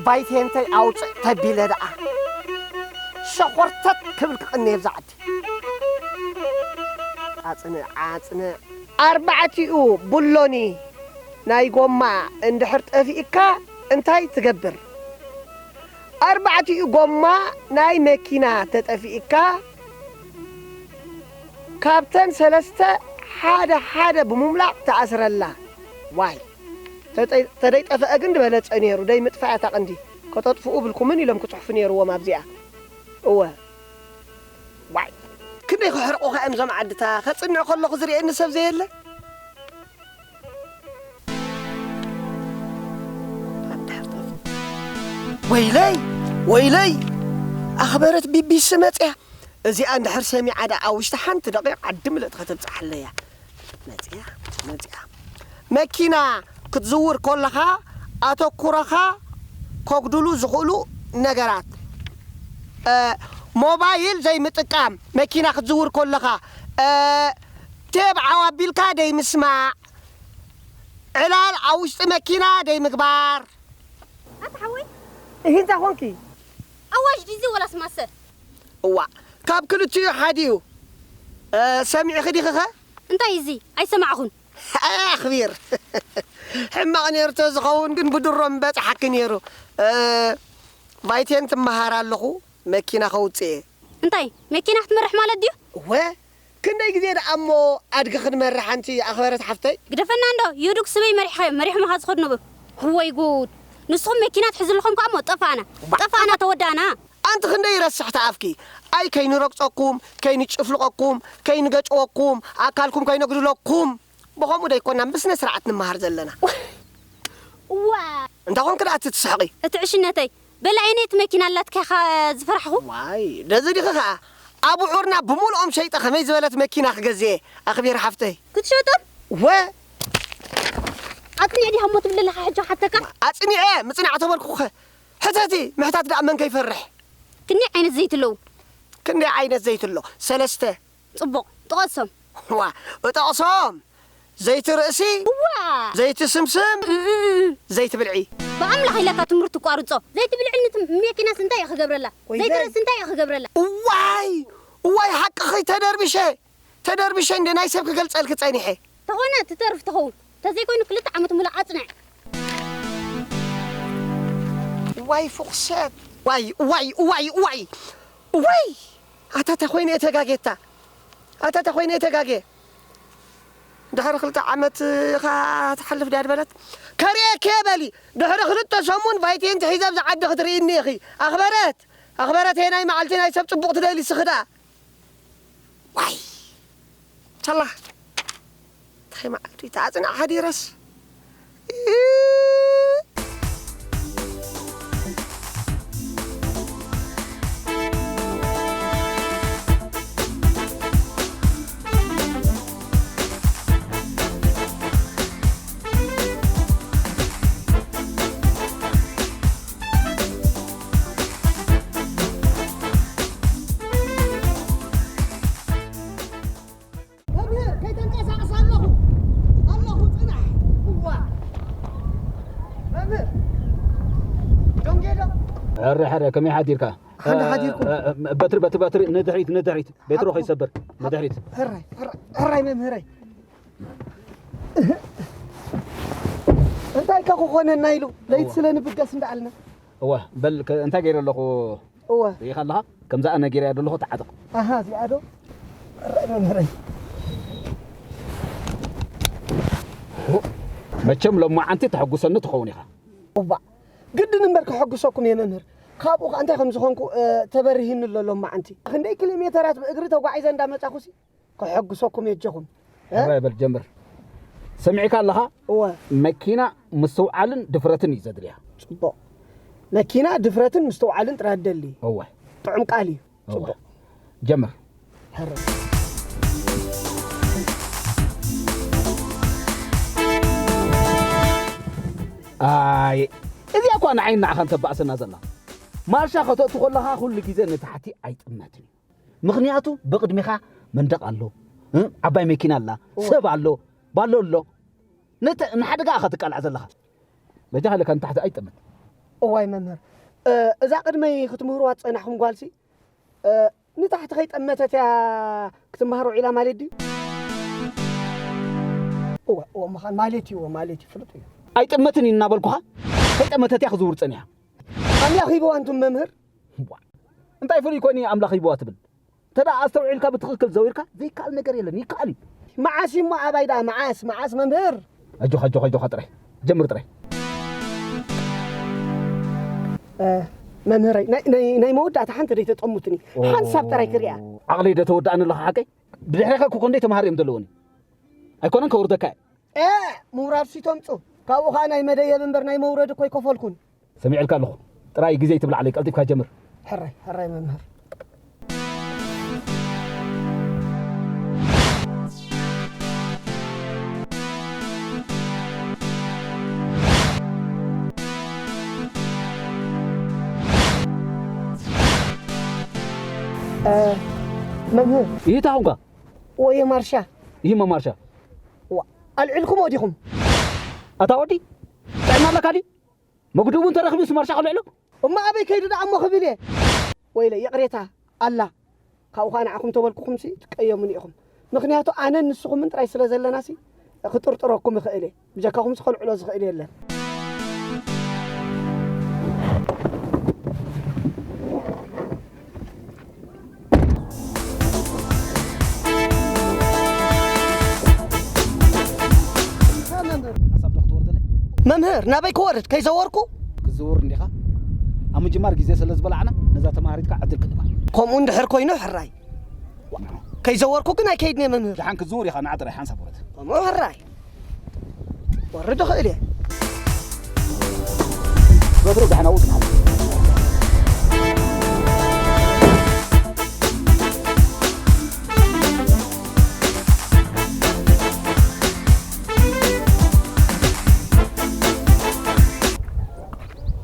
ባይቴንተይ ኣውፅእ ተቢለ ደኣ ሸኾርተት ክብል ክቕኒ ኣብዛ ዓዲ። ኣፅንዕ፣ ኣፅንዕ። ኣርባዕቲኡ ብሎኒ ናይ ጎማ እንድሕር ጠፊእካ እንታይ ትገብር? ኣርባዕቲኡ ጎማ ናይ መኪና ተጠፊእካ፣ ካብተን ሰለስተ ሓደ ሓደ ብምምላቕ ትኣስረላ። ዋይ፣ ተጠይ-፣ ተደይጠፍአ ግን ዝበለጸ ነይሩ። ደይ ምጥፋእ እያ እታ ቀንዲ። ከተጥፍኡ ብልኩምን ኢሎም ክጽሕፉ ነይርዎም ኣብዚኣ። እወ። ዋይ፣ ክንደይ ክሕርቑኻ እዮም እዞም ዓድታ። ከጽንዕ ከለኹ ዝርእየኒ ሰብ ዘየለ። ወይለይ፣ ወይለይ፣ ኣኽበረት ቢቢሲ መጽያ። እዚኣ እንድሕር ሰሚዓ ደኣ ኣብ ውሽጢ ሓንቲ ደቂቕ ዓዲ ምልእቲ ከተብጽሓለያ። መጽያ፣ መጽያ። መኪና ክትዝውር ከለኻ ኣተኩሮኻ ከጉድሉ ዝኽእሉ ነገራት። እ፣ ሞባይል ዘይምጥቃም፣ መኪና ክትዝውር ከለኻ፣ እ፣ ቴብ ዓው ኣቢልካ ደይምስማዕ፣ ዕላል ኣብ ውሽጢ መኪና ደይምግባር። ኣታ ሓወይ፣ እሂ እንታይ ኾንኪ? ኣዋጅ ድዩ እዚ ወላስ ማሰ? እዋ፣ ካብ ክልቲኡ ሓዲኡ። እ፣ ሰሚዕኺ ዲኺኸ? እንታይ እዚ? ኣይሰማዕኹን። ኣኽቢር። ሕማቕ ነይሩ ተዝኸውን ግን ብድሮ ምበጽሓኪ ነይሩ። እ፣ ቫይቴን ትመሃር ኣለኹ፣ መኪና ከውጽእ እየ። እንታይ? መኪና ክትመርሕ ማለት ድዩ? እወ፣ ክንደይ ግዜ ደኣ እሞ ኣድጊ ክንመርሕ ኣንቲ ኣኽበረት ሓፍተይ? ግደፈና እንዶ፣ ዩዱክ ስበይ መሪሕኻዮ፣ መሪሖምኻ ዝኸዱ ነበሩ። እወይ ጉድ! ንስኹም መኪና ትሕዙ ኣለኹም ከኣ እሞ ጠፋእና። ባ- ጠፋእና፣ ተወዳእና። ኣንቲ ክንደይ ረስሕቲ ኣፍኪ። ኣይ ከይንረግጸኩም፣ ከይንጭፍልቐኩም፣ ከይንገጭወኩም፣ ኣካልኩም ከይነጉድለኩም። ብኸምኡ ደይኮና ብስነ ስርዓት ንመሃር ዘለና። እዋ! እንታይ ኾንኪ ደኣ እቲ ትስሕቒ? እቲ ዕሽነተይ፣ በላይነይ እቲ መኪና ኣላትካ ኢኻ ዝፈራሕኹ? ዋይ፣ ነዚ ዲኺ ኸኣ? ኣቡዑርና ብምሉኦም ሸይጠ ከመይ ዝበለት መኪና ክገዝእ እየ፣ ኣኽቢር ሓፍተይ። ክትሸጦም? ወ! ኣጽኒዕ ዲኻ እሞ ትብል ኣለኻ ሕጂ ሓተካ? ኣጽኒዐ፣ ምጽናዕ ተበልኩኸ። ሕተቲ፣ ምሕታት ደኣ መን ከይፈርሕ? ክንደይ ዓይነት ዘይቲ ኣለዉ? ክንደይ ዓይነት ዘይቲ ኣሎ? ሰለስተ። ጽቡቕ፣ ጥቐሶም። ዋ፣ እጠቕሶም። ዘይቲ ርእሲ፣ እዋ! ዘይቲ ስምስም፣ እም፣ እም፣ እም። ዘይቲ ብልዒ። ብኣምላኽ ኢለካ ትምህርቲ ቋርጾ። ዘይቲ ብልዒ ንቲ መኪናስ እንታይ እየ ክገብረላ? ወይ ዘይቲ ዘይ- ርእሲ እንታይ እየ ክገብረላ? እዋይ፣ እዋይ፣ ሓቅኺ ተደርቢሸ፣ ተደርቢሸ እንደ ናይ ሰብ ክገልጸልኪ ጸኒሐ። ተኾነ ትተርፍ ትኸውን። ተዘይኮይኑ ክልተ ዓመት ሙሉእ ኣጽንዕ። እዋይ ፍቑሰት፣ ዋይ፣ ዋይ፣ ዋይ፣ ዋይ፣ ዋይ። ኣታ ተኾይነ እየ ተጋጌታ። ኣታ ተኾይነ እየ ተጋጌ። ድሕሪ ክልተ ዓመት ኸኣ ትሓልፍ ድያ ድበለት? ከርእየኪ እየ በሊ። ድሕሪ ክልተ ሰሙን ቫይቴን ትሒዘ ኣብዚ ዓዲ ክትርእይኒ ኢኺ። ኣኽበረት፣ ኣኽበረት፣ ሄናይ መዓልቲ ናይ ሰብ ጽቡቕ ትደሊ ስኺ ደኣ። ዋይ! ቻላ! እንታይ መዓልቲ ተኣጽንዓ ሓዲረስ? መምህር፣ ከይተንቀሳቐስ ኣለኹ፣ ኣለኹ፣ ጽናሕ። እዋ። መምህር፣ ዶንጌሎ። ሕረ፣ ሕረ፣ ከመይ ሓዲርካ? ሓንቲ ሓዲርኩም? እ፣ እ፣ በትሪ፣ በትሪ፣ በትሪ፣ ንድሕሪት፣ ንድሕሪት። ቤትሮ ኣኩ-፣ ከይሰብር፣ ንድሕሪት። ሕራይ፣ ሕራይ፣ ሕራይ መምህረይ። እንታይ ከ ክኾነና ኢሉ፣ ለይቲ እዋ። ስለ ንብገስ እንዳኣልና። እዋ፣ በል፣ ከ-፣ እንታይ ገይረ ኣለኹ? እወ። ርኢኻ ኣለኻ? ከምዛ ኣነ ገይረያ ዘለኹ ተዓጠቕ። ኣሃ፣ እዚኣ ዶ? እረ መምህረይ። መቸም ሎማዓንቲ ተሐጉሰኒ ትኸውን ኢኻ። እባ፣ ግድን እምበር ከሐጉሰኩም እየ መምህር። ካብኡ ኸዓ እንታይ ከም ዝኾንኩ፣ እ፣ ተበሪሂኒ ኣሎ ሎማዓንቲ። ክንደይ ኪሎ ሜተራት ብእግሪ ተጓዒዘ እንዳመጻኹሲ? ከሐጉሰኩም የጀኹም። እ? ሕራይ በል ጀምር። ሰሚዕካ ኣለኻ? እወ። መኪና ምስትውዓልን ድፍረትን እዩ ዘድልያ። ጽቡቕ። መኪና ድፍረትን ምስትውዓልን ጥራይ ትደሊ። እወ። ጥዑም ቃል እዩ። እወ። ጽቡቕ። ጀምር። ሕራይ። ኣይ፣ እዚኣ እኳ ንዓይን ንዓኻን ተባእሰና ዘላ። ማርሻ ከተእቱ ከለኻ ኩሉ ግዜ ንታሕቲ ኣይጥመትን እዩ። ምኽንያቱ ብቕድሚኻ መንደቕ ኣሎ፣ እ? ዓባይ መኪና ኣላ፣ እወ። ሰብ ኣሎ፣ ባሎ ኣሎ። ነተ-፣ ንሓደጋ ኢኻ ትቃላዕ ዘለኻ። በጃኻ ኢለካ ንታሕቲ ኣይጠመት። እዋይ መምህር፣ እ፣ እዛ ቅድመይ ክትምህርዋ ዝጸናሕኩም ጓልሲ፣ እ፣ ንታሕቲ ከይጠመተት እያ ክትመሃር ውዒላ ማለት ድዩ? እወ፣ እወ፣ ምዃን ማለት እዩ፣ እወ፣ ማለት እዩ፣ ፍሉጥ እዩ። ኣይጠመትን እዩ እናበልኩኻ፣ ከይጠመተት እያ ክዝውር ጸኒሓ። ኣምላኽ ሂብዋ እንቱም መምህር። ዋ፣ እንታይ ፍሉይ ኮይኑ ኣምላኽ ሂብዋ ትብል? እንተ ደኣ ኣስተውዒልካ ብትኽክል ዘዊርካ ዘይከኣል ነገር የለን፣ ይከኣል እዩ። መዓስ እዩ እሞ ኣባይ ደኣ፣ መዓስ፣ መዓስ መምህር? ኣጆኻ፣ ኣጆኻ፣ ኣጆኻ ጥራይ። ጀምር ጥራይ። እ፣ መምህረይ፣ ናይ፣ ናይ፣ ናይ መወዳእታ ሓንቲ ደይተጠሙትኒ። ኦ፣ ሓንሳብ ጥራይ ክሪኣ። ዓቕለይ ዶ ተወዳእኒ ኣለኻ ሓቀይ? ብድሕሬኻ እኮ ክንደይ ተምሃር እዮም ዘለውኒ። ኣይኮነን ከውርደካ እየ። ኤ፣ ምውራድ ሲቶምጹ። ካብኡ ኸኣ ናይ መደየብ እምበር ናይ መውረድ እኮ ኣይከፈልኩን። ሰሚዐልካ ኣለኹ። ጥራይ ግዜ ኣይትብልዓለይ፣ ቀልጢፍካ ጀምር። ሕራይ፣ ሕራይ መምህር። እ፣ መምህር። ይህ ታሁንካ? ወየ ማርሻ። ይህ ማርሻ። ዋ፣ ኣልዒልኩሞ ዲኹም? ኣታ ወዲ፣ ጥዕና ኣለካ ድዩ? መጉዲ እውን ተረኽቢስ ማርሻ ከልዕሎ? እሞ ኣበይ ከይዱ ደኣ እሞ ክብል እየ? ወይለ፣ ይቕሬታ ኣላ። ካብኡ ኸኣ ንዓኹም ተበልኩኹምሲ ትቀየሙኒ ኢኹም። ምኽንያቱ ኣነን ንስኹምን ጥራይ ስለ ዘለናሲ ክጥርጥረኩም እኽእል እየ። ብጀካኹምሲ ከልዕሎ ዝኽእል የለን። ሓሳብ ዶ ክትወርደለይ? መምህር፣ ናበይ ክወርድ? ከይዘወርኩ? ክትዝውር እንዲኻ? ኣብ ምጅማር ግዜ ስለ ዝበላዕና፣ ነዛ ተማሃሪትካ ዕድል ክንባ። ከምኡ እንድሕር ኮይኑ፣ ሕራይ። ከይዘወርኩ ግን ኣይከይድን እየ፣ መምህር። ደሓን ክትዝውር ኢኻ፣ ንዓ ጥራይ ሓንሳብ ውረድ። ከምኡ ሕራይ። ወርድ እኽእል እየ። ወትሩ ደሓን ኣብኡ ጽናሕ።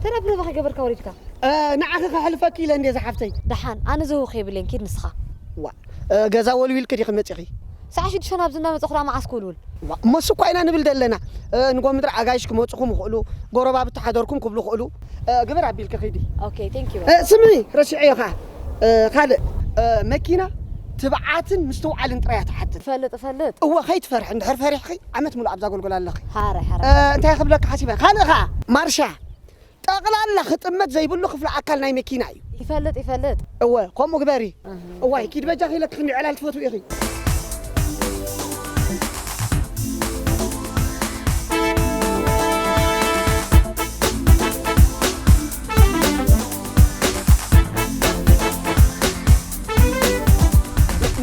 ተረብረበ ከይገበርካ ወሪድካ። እ፣ ንዓኺ ከሕልፈኪ ኢለ እንድየ ዝሓፍተይ። ደሓን፣ ኣነ ዘህውኽ የብለይን፣ ኪድ ንስኻ። ዋ፣ እ፣ ገዛ ወልዊልኪ ዲኺ መጺኺ? ሰዓት ሽዱሽተ ናብዚ እንዳመጻኹ ደኣ መዓስ ክውልውል? ዋ፣ እሞ እሱ እኳ ኢና ንብል ዘለና። እ፣ ንጎ ምድሪ ኣጋይሽ ክመጹኹም ይኽእሉ፣ ጎረባብቲ ሓደርኩም ክብሉ ይኽእሉ። እ፣ ግብር ኣቢልኪ ኺዲ። ኦኬ፣ ቴንክ ዩ። እ፣ ስምዒ፣ ረሲዐዮ ኸኣ። እ፣ ካልእ፣ እ፣ መኪና ትብዓትን ምስትውዓልን ጥራይ እያ ትሓትት። እፈልጥ፣ እፈልጥ። እወ፣ ከይትፈርሒ፣ እንድሕር ፈሪሕኺ ዓመት ሙሉእ ኣብዛ ጎልጎል ኣለኺ። ሓራይ፣ ሓራይ። እ፣ እንታይ ክብለካ ሓሲበ? ካልእ ኸኣ፣ ማርሻ። ጠቕላላ ክጥመት ዘይብሉ ክፍሊ ኣካል ናይ መኪና እዩ። ይፈልጥ፣ ይፈልጥ። እወ፣ ከምኡ ግበሪ። እህ። እዋይ፣ ኪድ በጃኺ ኢለኪ ክንዲ ዕላል ትፈትዊ ኢኺ።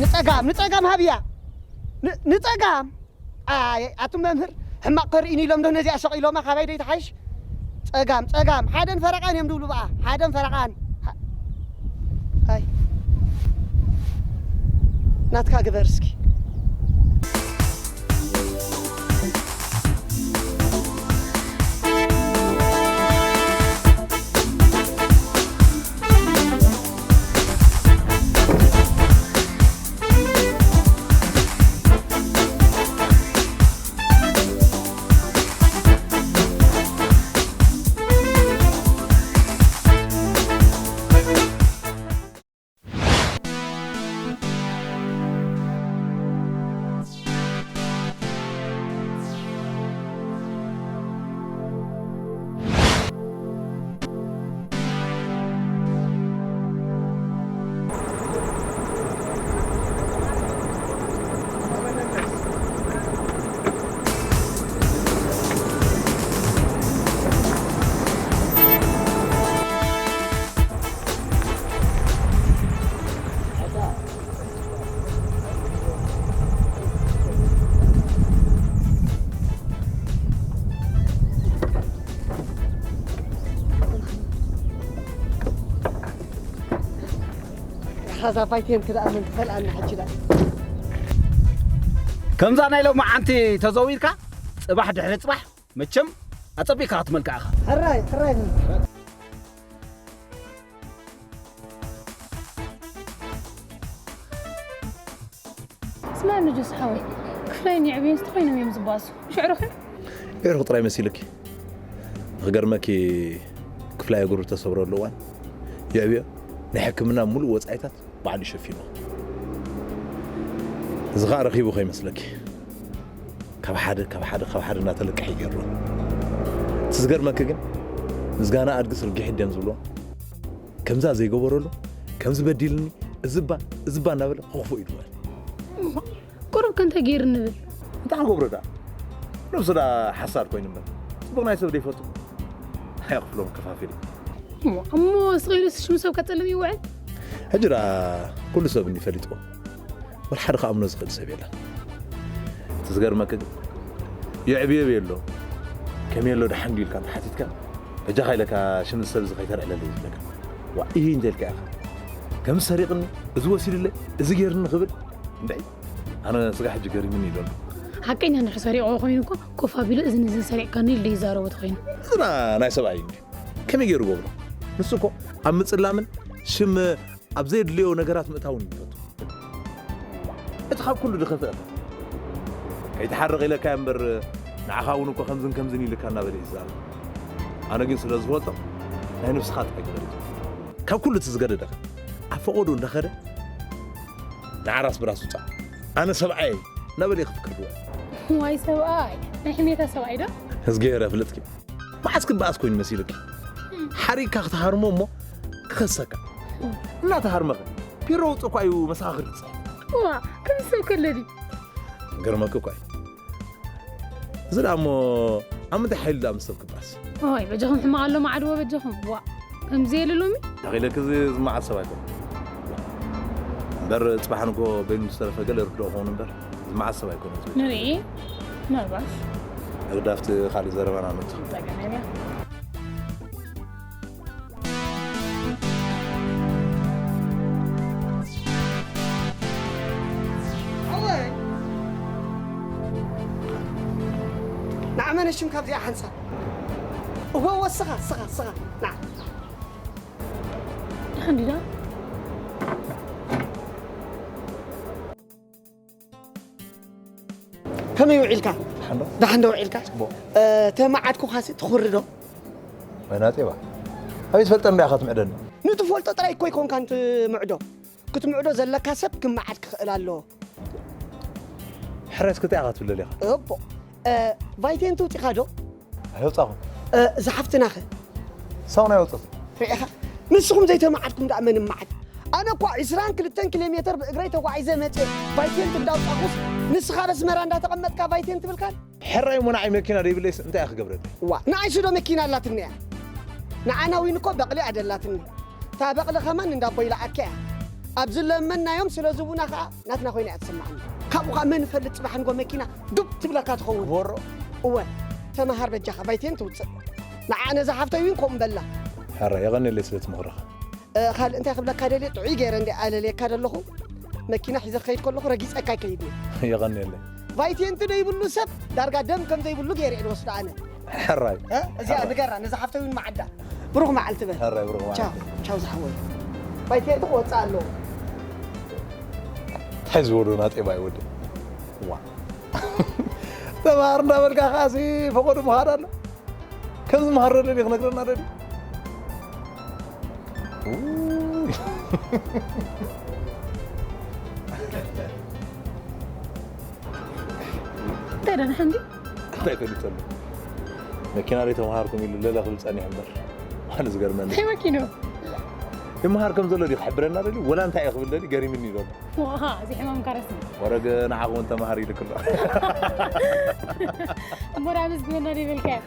ንጸጋም፣ ንጸጋም ሃብያ። ን-፣ ንጸጋም። ኣይ፣ ኣቱም መምህር፣ ሕማቕ ከርእዩኒ ኢሎም ዶ ነዚኣ ሰቒሎማ? ካባይ ዶ ይትሓይሽ? ጸጋም፣ ጸጋም፣ ሓደን ፈረቓን እዮም ድብሉ ብኣ። ሓደን ፈረቓን። ሓ-፣ ኣይ። ናትካ ግበር እስኪ። ሓዛ ባይቴን ክደኣ መን ትፈልኣና ሕጂ ደኣ። ከምዛ ናይ ሎማዓንቲ ተዘዊርካ፣ ጽባሕ ድሕሪ ጽባሕ መቸም ኣጸቢቕካ ክትመልካ ኢኻ። ሕራይ፣ ሕራይ። ስማዕ ንጁስ ሓወይ፣ ክፍለይን የዕብየን እንተኾይኖም እዮም ዝባእሱ። ሽዕርኺ? ኤርኹ ጥራይ መሲልኪ። ንኽገርመኪ፣ ክፍላይ እግሩ ዝተሰብረሉ እዋን የዕብዮ ናይ ሕክምና ሙሉእ ወጻኢታት ባዕሉ ሸፊኑ። እዚ ኸኣ ረኺቡ ከይመስለኪ ካብ ሓደ ካብ ሓደ ካብ ሓደ እናተለቀሐ ይገርም። እቲ ዝገርመኪ ግን ምስጋና ኣድግስ ርጊሕ ድዮም ዝብሎ ከምዛ ዘይገበረሉ ከምዚ በዲልኒ እዝባ እዝባ እናበለ ክኽፎ ኢሉ ማለት ቁሩብ ከ እንታይ ገይሩ ንብል? እንታይ ክገብሮ ደኣ? ነብሱ ደኣ ሓሳድ ኮይኑ እምበር ጽቡቕ ናይ ሰብ ደይፈቱ። ኣየኽፍሎም ከፋፊሉ። እሞ እሞ ስቕ ኢሉስ ሽሙ ሰብ ከጸልም ይውዕል? ሕጂ ደኣ ኩሉ ሰብ እንዲ ፈሊጥዎ ወላ ሓደ ክኣምኖ ዝኽእል ሰብ የለን። እቲ ዝገርመኪ ግን የዕብዮ የብዮ ኣሎ ከመይ ኣሎ ደሓን ድዩ ኢልካ እንተሓቲትካ በጃኻ ኢለካ ሽም እዚ ሰብ እዚ ከይተልዕለለይ እዩ ዝብለካ። ዋ ኢሂ እንተኢልካ ኢኻ ከምዚ ሰሪቕኒ እዚ ወሲዱለይ እዚ ገይሩኒ ክብል እንድዒ ኣነ ስጋ ሕጂ ገሪሙኒ ኢሉ ኣሎ። ሓቀኛ እንድሕር ሰሪቕዎ ኮይኑ እኮ ኮፍ ኣቢሉ እዝን እዝን ሰሪቕካኒ ኢሉ ይዛረቦ ተኾይኑ። እዚ ናይ ሰብኣይ እዩ እንድዩ ከመይ ገይሩ ገብሮ ንሱ እኮ ኣብ ምጽላምን ሽም ኣብ ዘየድልዮ ነገራት ምእታውን ይፈቱ። እቲ ካብ ኩሉ ዝኸፍአ ከይትሓርቕ ኢለካዮ እምበር ንዓኻ እውን እኮ ከምዝን ከምዝን ኢልካ እናበለ እዩ ዝዛረብ። ኣነ ግን ስለ ዝፈልጦ ናይ ነብስኻ ጥራይ ግበር። ካብ ኩሉ እቲ ዝገደደ ኣብ ፈቐዶ እንዳኸደ ንዓ ራስ ብራስ ውፃእ ኣነ ሰብኣየ እናበለ እዩ ክፍክር ድወ። ዋይ ሰብኣይ ናይ ሕሜታ ሰብኣይ ዶ? እዝግሄር ኣፍልጥኪ። መዓስ ክበኣስ ኮይኑ መሲሉኪ? ሓሪግካ ክትሃርሞ እሞ ክኸሰካ። እናተሃርመኸ ፒሮ ውፅእ እኳ እዩ መሳኻኽር ክፅሕ። ዋ ከም ሰብ ከለዲ። ገርመኪ እኳ እዩ። እዚ ደኣ እሞ ኣብ ምንታይ ሓይሉ ደኣ ምስ ሰብ ክበኣስ? ዋይ በጃኹም ሕማቕ ኣሎ ማዕድዎ በጃኹም። ዋ ከምዚ የለ ሎሚ። ተኺለኪ እዚ ዝመዓስ ሰብ ኣይኮነ። እምበር ፅባሕ ንጎ በይኑ ዝተረፈ ገለ ርድኦ ክኸውን እምበር ዝመዓስ ሰብ ኣይኮነ። ንርኢ ምናልባሽ ህግዳፍቲ ካሊእ ዘረባና ነቱ። ንዓመነ ሽም ካብዚኣ ሓንሳ እወ ወስኻ ስኻ ስኻ ና ሓንዲዳ ከመይ ውዒልካ? ደሓን ዶ ውዒልካ? ተመዓድኩኻሲ ትኹሪ ዶ? ወይናጤባ ኣበይ ትፈልጠ እንዳ ኢኻ ትምዕደኒ? ንትፈልጦ ጥራይ እኮ ይኮንካን ትምዕዶ። ክትምዕዶ ዘለካ ሰብ ክመዓድ ክኽእል ኣለዎ። ሕራይ እስክታይ ኢኻ ትብለል ኢኻ? እቦ ቫይቴን ትውፂኻ ዶ? ኣይወፃኹን። ዝሓፍትናኸ? ሳውና ይወፀት። ርኢኻ? ንስኹም ዘይተመዓድኩም ደኣ መን መዓድ? ኣነ እኳ ዒስራን ክልተን ኪሎ ሜተር ብእግረይ ተጓዒዘ መፅየ ቫይቴንት እንዳውፃኹስ ንስኻ ኣብ ኣስመራ እንዳተቐመጥካ ቫይቴንት ትብልካን? ሕራይ እሞ ንዓይ መኪና ደይብለይስ እንታይ እየ ክገብረለይ? ዋ ንኣይሱ ዶ መኪና ኣላትኒ እያ? ንዓና ዊን እኮ በቕሊ እያ ደላትኒ። እታ በቕሊ ኸማን እንዳ ቦይላ ኣኪያ እያ። ኣብ ዝለመንናዮም ስለ ዝቡና ኸዓ ናትና ኮይና እያ ትስምዓና። ካብኡ ኸዓ መን ይፈልጥ ፅባሕ ንጎ መኪና ዱብ ትብለካ ትኸውን። ወሮ? እወ ተምሃር በጃኻ ባይቴን ትውፅእ። ንዓ ነዛ ሓፍተይ ዊን ከምኡ በላ። ሕራይ የቐንየለይ ስለቲ ምኽርኻ። ካልእ እንታይ ክብለካ ደልየ ጥዑይ ገይረ እንደ ኣለልየካ ደለኹ መኪና ሒዘ ክኸይድ ከለኹ ረጊፀካ ኣይከይድን እየ። የቐንየለይ። ቫይቴንቲ ደይብሉ ሰብ ዳርጋ ደም ከም ዘይብሉ ገይረ እየ ዝወስዶ ኣነ። ሕራይ። እዚኣ ንገራ ነዛ ሓፍተይ እውን መዓዳ። ብሩኽ መዓልቲ በል። ሕራይ ብሩኽ መዓልቲ። ቻው ቻው ዝሓወይ። ቫይቴንቲ ክወፅእ ኣለዎ። እንታይ ዝበሉ ናጤባ ይወደ ዋ ተምሃር እንዳበልካ ከዓሲ ፈቐዱ ምኻድ ኣሎ። ከም ዝመሃር ደሊ ክነግረና ደሊ እንታይ ደንሐ እንዲ እንታይ ፈሊጠሉ መኪና ደይ ተምሃርኩም ኢሉ ለለ ክብል ጸኒሕ እምበር ዋን ዝገርመኒ እንታይ መኪኑ ይመሃር ከም ዘሎ ዲ ክሕብረና ደሊ ወላ እንታይ እየ ክብል ደሊ ገሪምኒ ይበሉ እዚ ሕማም ካረስኒ ወረገ ንዓኹም ተምሃር ኢልክሎ እሞ ዳ ምስግበና ዶ ይበልካዮ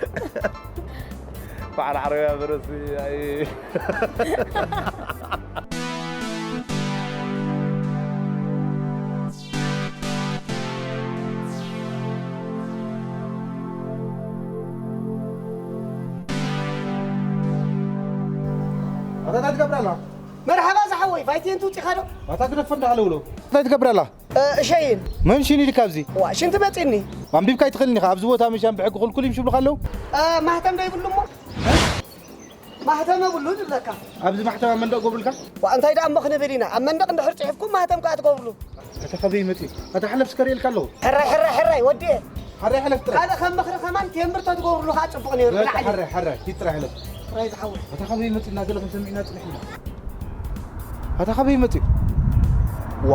በዓል ዓረብያ በረሲ ኣይ ኣታ እንታይ ትገብር ኣላ? መርሓባ ዝሓወይ ቫይቴን ትውፂኻ ዶ? ኣታ ግደፎ እንዳሃለውለው እንታይ ትገብር ኣላ? እሸይን መን ሽን ኢልካ ኣብዚ ዋ ሽንቲ መፂኒ ኣንቢብካ ኣይትኽእልን ኢኻ ኣብዚ ቦታ ምሻን ብሕጊ ክልኩል እዩ ሽብሉካ ኣለዉ ማህተም ዶ ይብሉ እሞ ማህተም የብሉ ዝብለካ ኣብዚ ማሕተም ኣብ መንደቕ ገብሩልካ ዋ እንታይ ደኣ እሞ ክንብል ኢና ኣብ መንደቕ እንድሕር ፅሒፍኩም ማህተም ከዓ ትገብሩሉ ኣታ ከበይ መፂ ኣታ ሓለፍ ስከር ኢልካ ኣለዉ ሕራይ ሕራይ ሕራይ ወዲኤ ሓራይ ሓለፍ ጥራይ ካልእ ከም ምኽሪ ከማን ቴምብር ተትገብሩሉ ከዓ ፅቡቕ ነይሩ ብላዕሊ ሓራይ ሓራይ ሂድ ጥራይ ሓለፍ ጥራይ ዝሓወይ። ኣታ ካበይ መፂና ገለ ክንሰምዕ ኢና ፅንሕ ኢና። ኣታ ካበይ መፂኡ? ዋ